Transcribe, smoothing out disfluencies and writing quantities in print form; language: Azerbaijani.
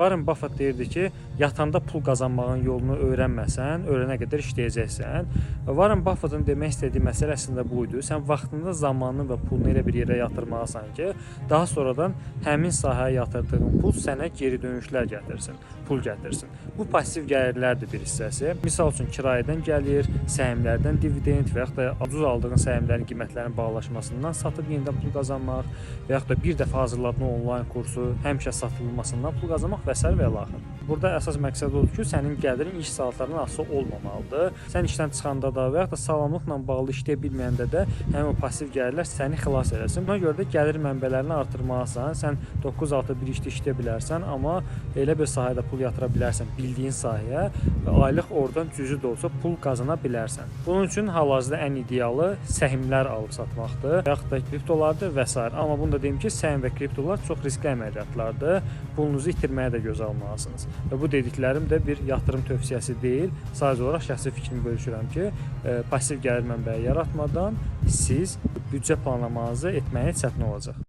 Warren Buffett deyirdi ki, yatanda pul qazanmağın yolunu öyrənməsən, ölənə qədər işləyəcəksən. Warren Buffettın demək istədiyi məsələ əslində bu idi. Sən vaxtında zamanını və pulunu elə bir yerə yatırmalısan ki, daha sonradan həmin sahəyə yatırdığın pul sənə geri dönüşlər gətirsin, pul gətirsin. Bu passiv gəlirlərdir bir hissəsi. Misal üçün kirayədən gəlir, səhmlərdən dividend və yaxud da ucuz aldığın səhmlərin qiymətlərinin bahalaşmasından satıb yenidən pul qazanmaq və yaxud da bir dəfə hazırladığın onlayn kursu həmişə satılmasından pul qazanmaq və sair və ilaxır. Burada əsas məqsəd odur ki, sənin gəlirin iş saatlarından asılı olmamalıdır. Sən işdən çıxanda da və yaxud da sağlamlıqla bağlı işləyə bilməyəndə də həmin o passiv gəlirlər səni xilas eləsin. Buna görə də gəlir mənbələrini artırmalısan. Sən 9-6 bir işdə işləyə bilərsən, amma elə bir sahədə pul yatıra bilərsən, bildiyin sahəyə və aylıq oradan cüzi də olsa pul qazana bilərsən. Bunun üçün hal-hazırda ən idealı səhmlər alıb satmaqdır, və yaxud da kriptolardır və sair. Amma bunu da deyim ki, səhm və kriptolar çox riskli əməliyyatlardır. Pulunuzu itirməyə də göz almalısınız. Və bu dediklərim də bir yatırım tövsiyəsi deyil. Sadəcə olaraq şəxsi fikrimi bölüşürəm ki, passiv gəlir mənbəyi yaratmadan siz büdcə planlamanızı etməyə çətin olacaq.